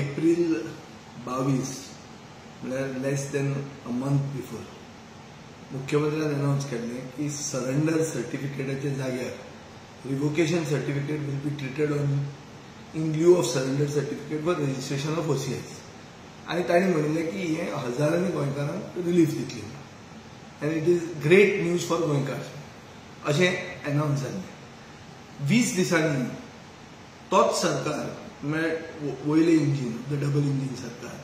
एप्रील 22 म्हळ्यार less than a month before मुख्यमंत्र्यान अनावन्स केल्लें की सरेंडर सर्टिफिकेटाच्या जाग्यार revocation certificate will be treated on in lieu of surrender certificate for registration of OCIs. आनी तांणी म्हणिल्लें की हें हजारांनी गोंयकारांक रिलीफ दितली आनी it is great news for गोंयकार अशें अनावन्स जाल्लें. 20 दिसांनी तोच सरकार म्हळ्यार वयलें इंजीन, the double engine सरकार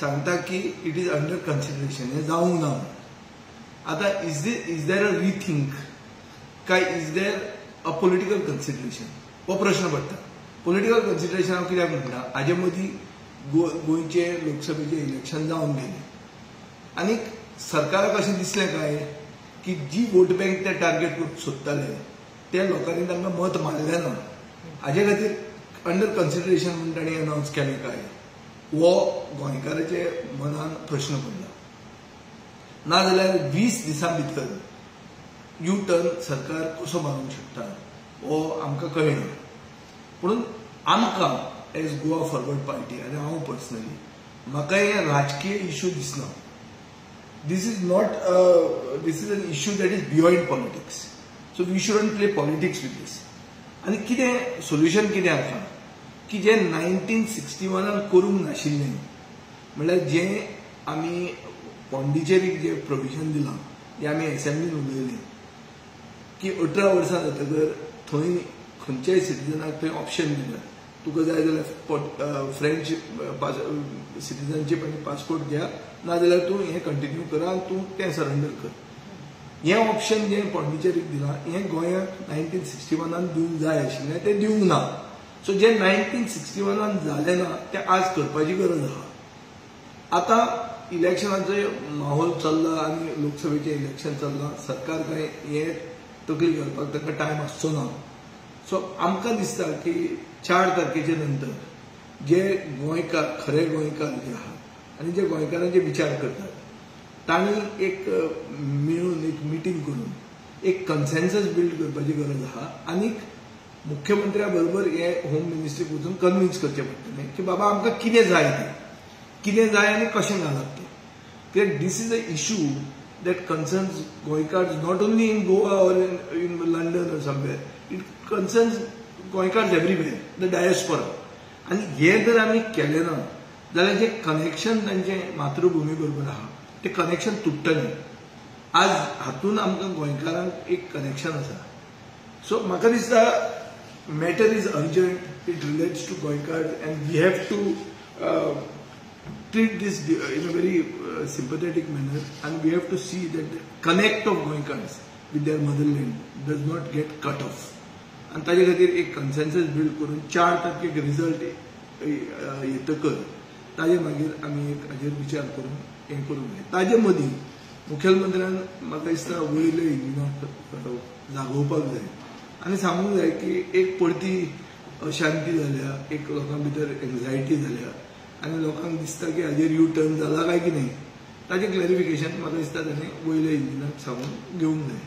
सांगता की it is under consideration, हें जावंक ना. आतां is there a rethink काय is there a political consideration हो प्रश्न पडटा. पॉलिटिकल कन्सिडरेशन हांव कित्याक म्हणटा, हाजे मदीं गोंयचे लोकसभेचें इलेक्शन जावन गेलें आनी सरकाराक अशें दिसलें काय की जी वोट बँक ते टार्गेट करूंक सोदताले त्या लोकांनी तांकां मत मारलें ना, हाजे खातीर अंडर कन्सिडरेशन म्हूण तांणी अनावन्स केलें काय हो गोंयकाराचे मनान प्रश्न पडला. नाजाल्यार 20 दिसां भितर यू टर्न सरकार कसो मारूंक शकता हो आमकां कळना. पूण आमकां एज गोवा फॉरवर्ड पार्टी आनी हांव पर्सनली म्हाका हें राजकीय इशू दिसना. This is not this is an issue that is beyond politics, so we shouldn't play politics with this. आनी कितें सोल्युशन कितें आसा की जें 1961 करूंक नाशिल्लें, म्हणल्यार जें आमी पॉंडिचेरीक जें प्रोविजन दिलां जें आमी एसेंब्लीन उलयलें की 18 वर्सां जातकर थंय खंयच्याय सिटीजनाक थंय ऑप्शन दितात, तुका जाय जाल्यार फ्रेंच सिटीजनशीप आनी पासपोर्ट घ्या, नाजाल्यार तूं हें कंटिन्यू कर आनी तूं तें सरेंडर कर. हें ऑप्शन जें पॉंडिचेरीक दिलां हें गोंयाक 1961 दिवंक जाय आशिल्लें, तें दिवंक ना. सो जें 1961 जालें ना तें आज करपाची गरज आसा. आतां इलेक्शनाचो माहोल चल्ला आनी लोकसभेचें इलेक्शन चल्लां, सरकार काय हें तकली घालपाक तांकां टायम आसचो ना. सो आमकां दिसता की 4 तारखेचे नंतर जे गोंयकार, खरे गोंयकार जे आहात आनी जे गोंयकारांचे विचार करतात तांणी एक मेळून एक मिटींग करून एक कन्सेन्सस बिल्ड करपाची गरज आसा. आनी मुख्यमंत्र्या बरोबर हे होम मिनिस्ट्रीक वचून कन्विन्स करचें पडटलें की बाबा आमकां कितें जाय तें, कितें जाय आनी कशें घालप तें. कित्याक this is a issue that concerns Goenkars not only in Goa or in London or somewhere, it concerns Goenkars everywhere, the diaspora. आनी हें जर आमी केलें ना जाल्यार जें कनेक्शन तांचें मातृभुमी बरोबर आसा तें कनेक्शन तुट्टलें. आज हातून आमकां गोंयकारांक एक कनेक्शन आसा. सो म्हाका दिसता matter is urgent, it relates to Goenkars and we have to treat this in a very sympathetic manner, and we have to see that the connect of Goenkars with their motherland does not get cut off. आनी ताजे खातीर एक consensus build करून 4 तारखेक result येतकर ताजे मागीर आमी एक हाजेर विचार करून हें करूंक जाय. ताजे मदीं मुखेलमंत्र्यान म्हाका दिसता वयले इंजिनाक जागोवपाक जाय आनी सांगूंक जाय की एक परती अशांती जाल्या, एक लोकां भितर एन्जायटी जाल्या आनी लोकांक दिसता की हाजेर यू टर्न जाला काय कितें, ताजें क्लॅरिफिकेशन म्हाका दिसता ताणें वयल्या इंजिनाक सांगून घेवंक जाय.